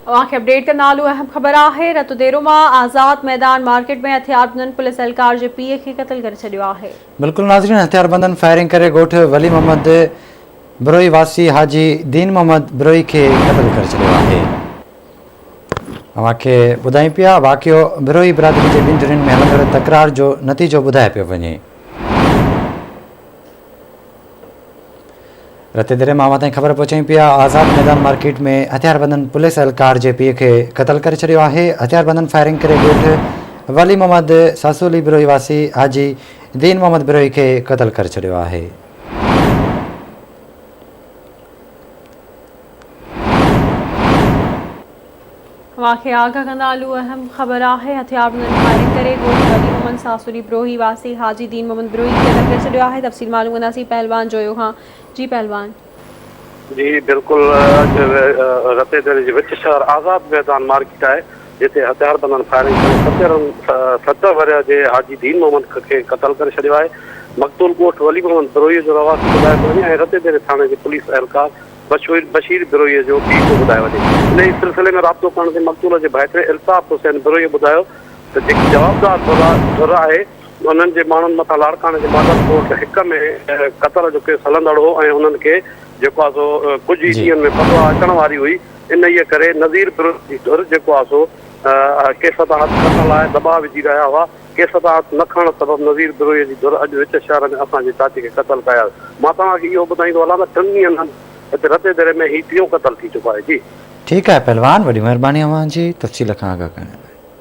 اوهان کي اپڊيٽ ڪندا هلون اهم خبر آهي رتوديرو مان آزاد ميدان مارڪيٽ ۾ هٿياربندن پوليس اهلڪار جي پيء کي قتل ڪري ڇڏيو آهي. بلڪل ناظرين هٿياربندن فائرنگ ڪري ڳوٺ ولي محمد بروهي واسي حاجي دين محمد بروهي کي قتل ڪري ڇڏيو آهي. اوهان کي ٻڌايون پيا واقعو بروهي برادري جي ٻن ڌرين ۾ هلندڙ تڪرار جو نتيجو ٻڌايو پيو وڃي. رتي دري مان اوهان تائين خبر پهچايون پيا آزاد ميدان مارڪيٽ ۾ هٿياربندن پوليس اهلڪار جي پيء کي قتل ڪري ڇڏيو آهي هٿياربندن فائرنگ ڪري ڳوٺ ولي محمد ساسولي بروهي واسي حاجي دين محمد بروهي کي قتل ڪري ڇڏيو آهي. اوهان کي آگاهه ڪندا هلون اهم خبر آهي هٿياربندن فائرنگ ڪري ڳوٺ ولي محمد ساسوري بروهي واسي حاجي دين محمد بروهي کي قتل ڪري ڇڏيو آهي تفصيل معلوم ڪنداسين پهلوان جويو کان جي پهلوان. جي بلڪل اڄ رتي ديري جي وچ شهر آزاد ميدان مارڪيٽ آهي جتي هٿياربندن فائرنگ ڪري سترن 70 ورهيه جي حاجي دين محمد کي قتل ڪري ڇڏيو آهي مقتول ڳوٺ ولي محمد بروهي جو رهواسي ٻڌايو پيو وڃي ۽ رتي ديري ٿاڻي جي پوليس اهلڪار بشير بشير بروهيء جو پيء ٿو ٻڌايو وڃي. انهيء سلسلي ۾ رابطو ڪرڻ تي مقتول جي ڀائٽي الطاف حسين بروهيء ٻڌايو ته جيڪي جوابدار ڌر آهي انهن جي ماڻهن مٿان لاڙڪاڻي جي ماڊل ڪورٽ هڪ ۾ قتل جو ڪيس هلندڙ هو ۽ انهن کي جيڪو آهي سو ڪجهه ئي ڏينهن ۾ فتويٰ اچڻ واري هئي انهيء ڪري نذير بروهي جي ڌر جيڪو آهي سو ڪيس تان هٿ کڻڻ لاء دٻاء وجهي رهيا هئا. ڪيس تان هٿ نه کڻڻ سبب نذير بروهيء جي ڌر اڄ وچ شهر ۾ اسان جي چاچي کي قتل ڪيا. مان توهان کي اهو ٻڌائيندو هلان ته ٽن ڏينهن اندر هتي رتي ديري ۾ هي ٽيون قتل ٿي چڪو آهي. جي. ٺيڪ آهي پهلوان وڏي مهرباني اوهان جي تفصيل کان آگاهه ڪرڻ لاء.